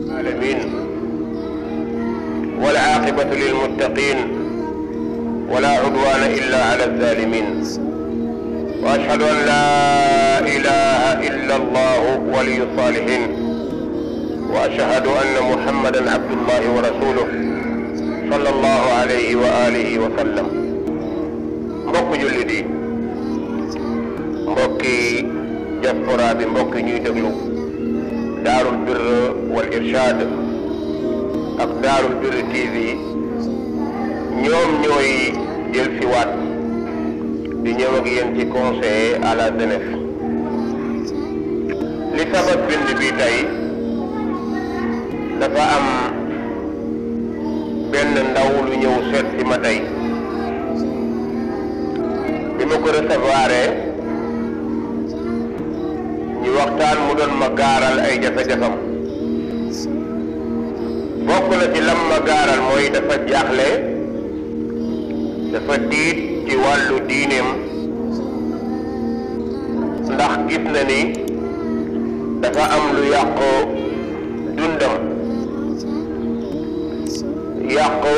العالمين والعاقبة للمتقين ولا عدوان إلا على الظالمين، وأشهد أن لا إله إلا الله ولي الصالحين، وأشهد أن محمدا عبد الله ورسوله صلى الله عليه وآله وسلم. mbokk jullit yi, mbokki diaspora bi, mbokki ñuy déglu Daarul Birr wal Irshad ak Daarul Birr TV ñoom ñooy jël si waat di ñëw ak yéen ci conseil à la jeunesse. li sabab bind bi tey dafa am benn ndaw lu ñëw seet si ma tey bi ma ko recevoir ñu waxtaan mu doon ma gaaral ay jafe-jafam. bokk na ci lam ma gaaral mooy dafa jaaxle, dafa tiit ci wàllu diineem ndax gis na ni dafa am lu yàqu dundam, yàqu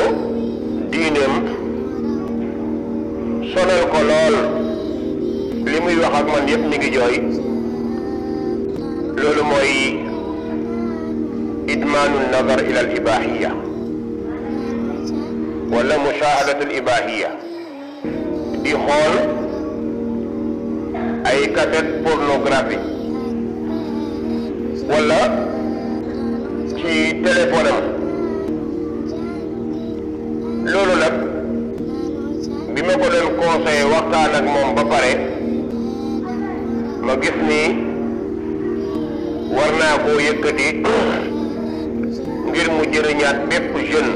diineem sonal ko lool. li muy wax ak man yëpp mi ngi jooy. loolu mooy idmaanu nazar ila al ibahiya wala mushahadatu al ibahiya, di xool ay cassette pornographie wala ci téléphone am. loolu nag bi ma ko doon conseillé waxtaan ak moom ba pare ma gis ni war naa koo yëkkati ngir mu jëriñaat bépp jeune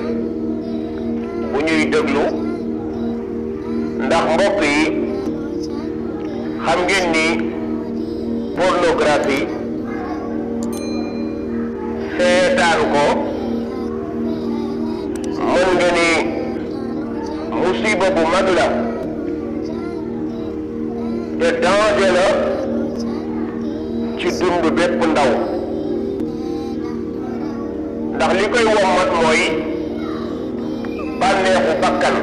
bu ñuy déglu, ndax mbokk yi xam ngeen ni pornographie seetaan ko mën nga ni musiba bu mag la te danger la ci dund bépp ndaw, ndax li koy wommat mooy bànneexu bakkan.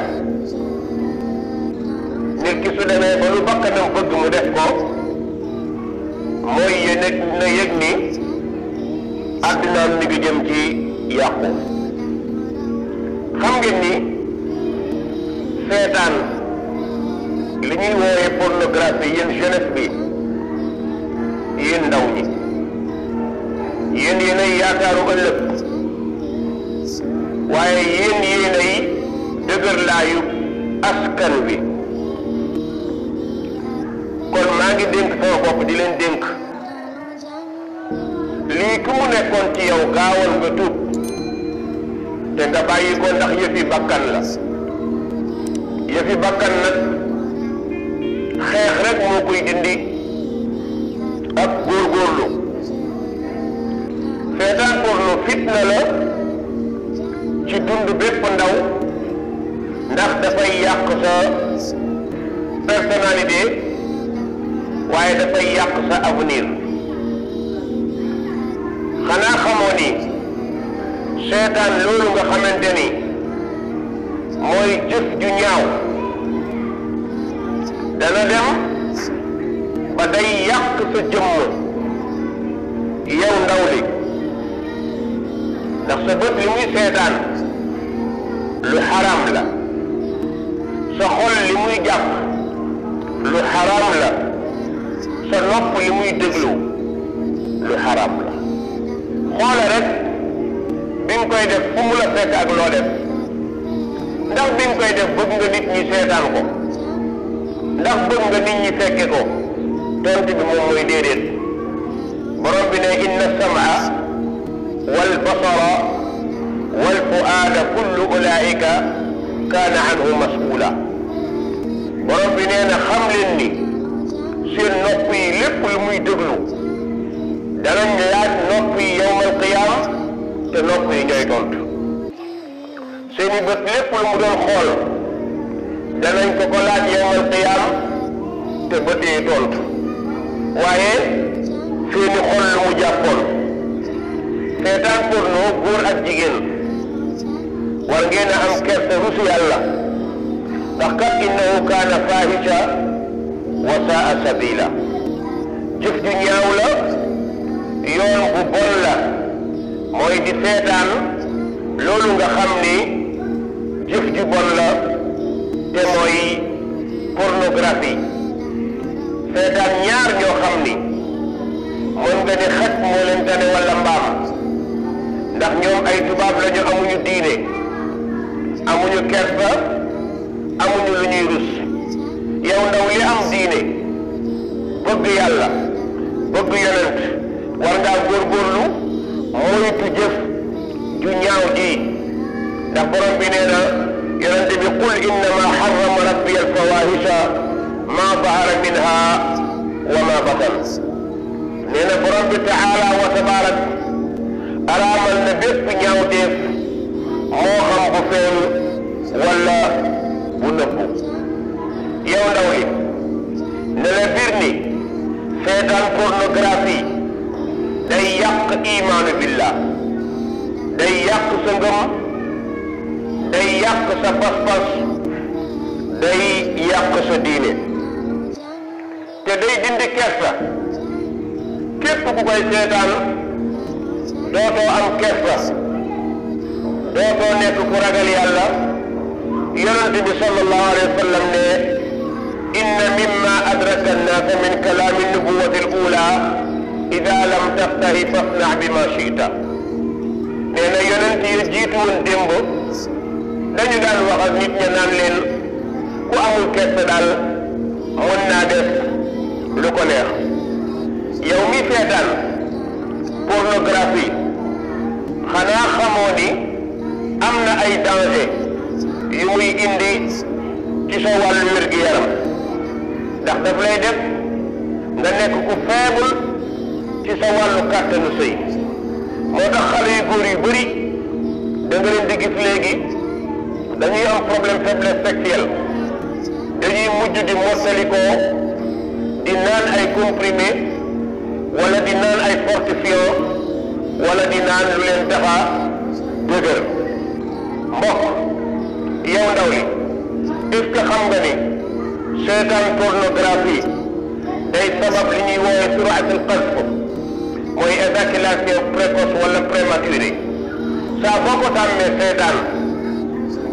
nit ki su demee ba lu bakkanam bëgg mu def ko, mooy yéen na yëg ni àddinaam mi ngi jëm ci yàqu. xam ngeen ni seetaan li ñuy wooyee pornographie, yéen jeunesse bi, yéen ndaw ñi, yéenay yaakaaru ëllëg, waaye yéenay dëgërlaayu askan wi. kon maa ngi dénk sama bopp di leen dénk, lii ku mu nekkoon ci yow gaawal nga tuub te nga bàyyi ko, ndax yëfi bakkan la. yëfi bakkan nag xeex rek moo koy dindi ak góorgóorlu. seetaan porno fitna la ci dund bépp ndaw, ndax dafay yàq sa personnalité, waaye dafay yàq sa avenir. xanaa xamoo ni seetaan loolu nga xamante ni mooy jëf ju ñaaw dana dem ba day yàq sa jëmm yow ndaw li, ndax sa bët li muy seetaan lu xaram la, sa xol li muy jàpp lu xaram la, sa nopp li muy déglu lu xaram la. xoole rek bi nga koy def fu mu la fekk ak loo def. ndax bi nga koy def bëgg nga nit ñi seetaan ko, ndax bëgg nga nit ñi fekke ko? tontu bi moom mooy déedéet. borom bi ne inna sam'a wal basara wal fu'aada kullu ulaa'ika kaana anhu mas'uula. borom bi nee na xam leen ni seen nopp yi lépp lu muy déglu danañ laaj nopp yi yawmal qiyaama, te nopp yi ñooy tontu. seeni bët lépp lu mu doon xool danañ ko ko laaj yawmal qiyaama, te bët yi tontu. waaye seeni xol lu mu jàppoon seetaan porno góor ak jigéen war ngeen a am kersa rusu yàlla ndax kat innahu kaana faahisha wa saa sabila jëf ju ñaaw la yoon bu bon la mooy di seetaan loolu nga xam ni jëf ju bon la te mooy pornographie seetaan ñaar ñoo xam ni mën nga ne xaj moo leen tane wala mbaam ndax ñoom ay tubaab lañu amuñu diine amuñu kersa amuñu lu ñuy rus yow ndaw li am diine bëgg yàlla bëgg yonent war ngaa góorgóorlu moytu jëf ju ñaaw ji ndax borom bi nee na yonent bi qul innama harrama rabbi alfawahisha ma zahara minha wa ma batan nee na borom bi taala wa tabarak araamal na bépp ñaawteef moo xam bu feeñ wala bu nëbbu yow ndaw li ne la bir ni seetaan pornographie day yàq imaanu billah day yàq sa ngëm day yàq sa pas-pas day yàq sa diine te day dindi kersa képp ku koy seetaan dootoo am kersa dootoo nekk ku ragal yàlla yonent bi sallallahu alayhi wa sallam ne inna mimma adraka annaasa min kalaami nubuwati al-ula ida lam taftahi fasna bima shi'ta nee na yonent yi jiitu woon démb dañu daan wax ak nit ña naan leen ku amul kersa daal mën naa def lu ko neex yow mi seetaan pornographie xanaa xamoo ni am na ay danger yu muy indi ci sa wàllu wér-gi-yaram ndax daf lay def nga nekk ku faible ci sa wàllu kàttanu sëy moo tax xale yu góor yu bëri da nga leen di gis léegi dañuy am problème faiblesse sexuelle dañuy mujj di mottalikoo di naan ay comprimé wala di naan ay fortifiant wala di naan lu leen taxa dëgër mbokk yow ndaw li est-ce que xam nga ni seetaan pornographie day sabab li ñuy woowe suraatul qazf mooy éjaculation précoce wala prématurée saa boo ko tàmmee seetaan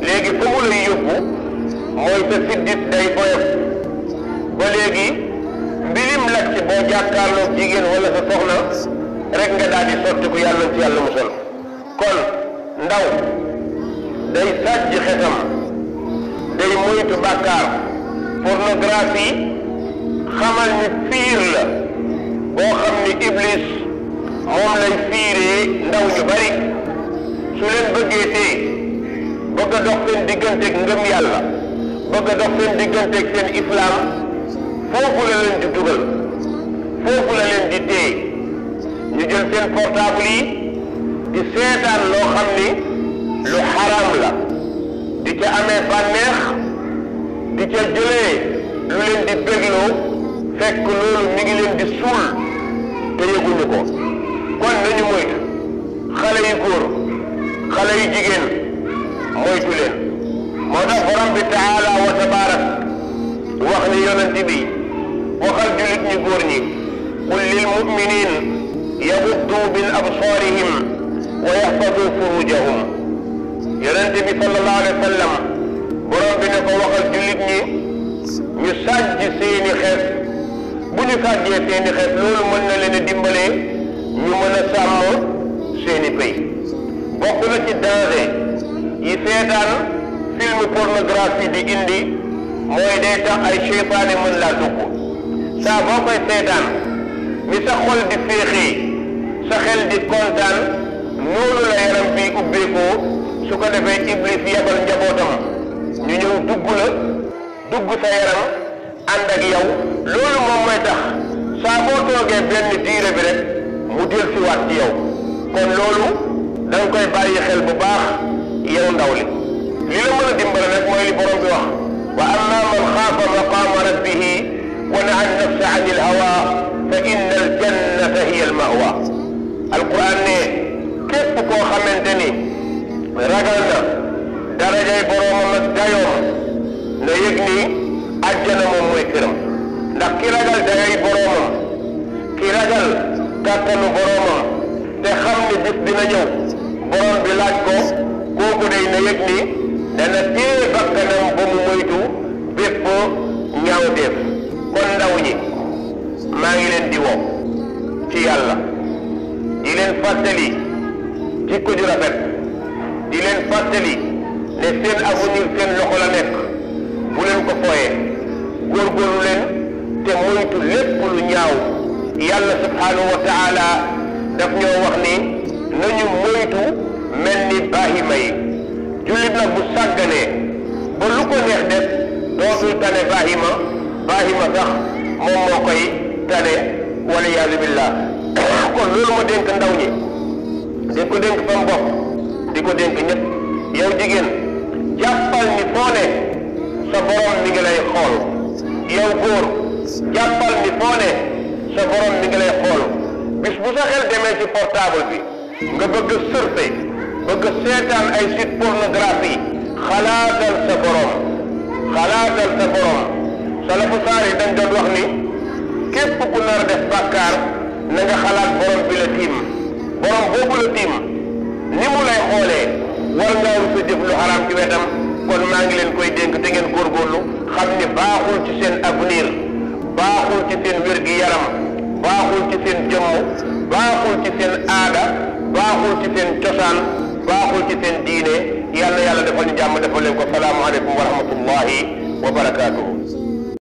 léegi fu mu lay yóbbu mooy sa siddit day boyof ba léegi mbilim lak ci boo jàkkaarloog jigéen wala sa soxna rek nga daal di sotti ko yàlla ci yàlla musal kon ndaw day sàcc xetam day moytu bàkkaar pornographie xamal ni fiir la boo xam ni iblis moom lay fiiree ndaw ñu bari su leen bëggee tee bëgg a dox seen digganteeg ngëm yàlla bëgg a dox seen digganteeg seen islam foofu la leen di dugal foofu la leen di tee ñu jël seen portable yi di seetaan loo xam ni lu xaram la di ca amee bànneex di ca jëlee lu leen di bégloo fekk loolu mi ngi leen di suul te yëguñu ko kon nañu moytu xale yu góor xale yu jigéen moytu leen moo tax borom bi taala wa tabarak wax ni yonent bi waxal julit ñi góor ñi qul lil muminin yaguddu min absarihim wa yaxfadu furujahum yonent bi sallallahu alayhi wa sallam borom bi ne ko waxal julit ñi ñu sàjj seeni xeet bu ñu sàjjee seeni xeet loolu mën na leen a dimbale ñu mën a sàmm seeni pay bokk na ci danger yi seetaan film pornographie di indi mooy day tax ay seytaane mën laa dugg saa boo koy seetaan ni sa xol di féexee sa xel di kontaan noonu la yaram bi ubbeekoo su ko defee iblis yabal njabootam ñu ñëw dugg sa yaram ànd ak yow loolu moom mooy tax saa boo toogee benn diire bi rek mu del si waat ci yow kon loolu da nga koy bàyyi xel bu baax yow ndaw li la mën a dimbale nag mooy li borom bi wax wa amma man xaafa maqaama rabbihi wa naha nafsa an il hawa fa inna al jannata hiya al mawa alquran ne képp koo xamante ni ragal na darajay boroomam ak dayoom na yëg ni àjjana moom mooy këram ndax ki ragal dayay boroomam ki ragal kàttanu boroomam te xam ni bis dina ñëw borom bi laaj ko kooku day na yëg ni dana téye bakkanam ba mu moytu bépp ñaawteef kon ndaw ñi maa ngi leen di woo ci yàlla di leen fàttali jikko ju rafet di leen fàttali ne seen avenir seen loxo la nekk bu leen ko fooyee góorgóorlu leen te moytu lépp lu ñaaw yàlla subhanahu wa taala daf ñoo wax ni nañu moytu mel ni baahima yi jullit nag bu sàgganee ba lu ko neex def dootul tane baahima sax moom moo koy tane wala yaazu billah kon loolu ma dénk ndaw ñi di ko dénk sama bopp di ko dénk ñëpp yow jigéen jàppal ni foo ne sa borom mi ngi lay xool yow góor jàppal ni foo ne sa borom mi ngi lay xool bis bu sa xel demee ci portable bi nga bëgg surfer bëgg seetaan ay site pornographie xalaatal sa borom salafu saar yi dañ doon wax ni képp ku nar a def bàkkaar na nga xalaat borom bi la tiim borom boobu la tiim ni mu lay xoolee war ngaa rus a jëf lu xaraam ci wetam kon maa ngi leen koy dénk te ngeen góorgóorlu xam ni baaxul ci seen avenir baaxul ci seen wér-gi-yaram baaxul ci seen jëmm baaxul ci seen aada baaxul ci seen cosaan baaxul ci seen diine yàlla defal ñu jàmm defal leen ko salaamu aleykum wa rahmatullahi wa barakaatuhu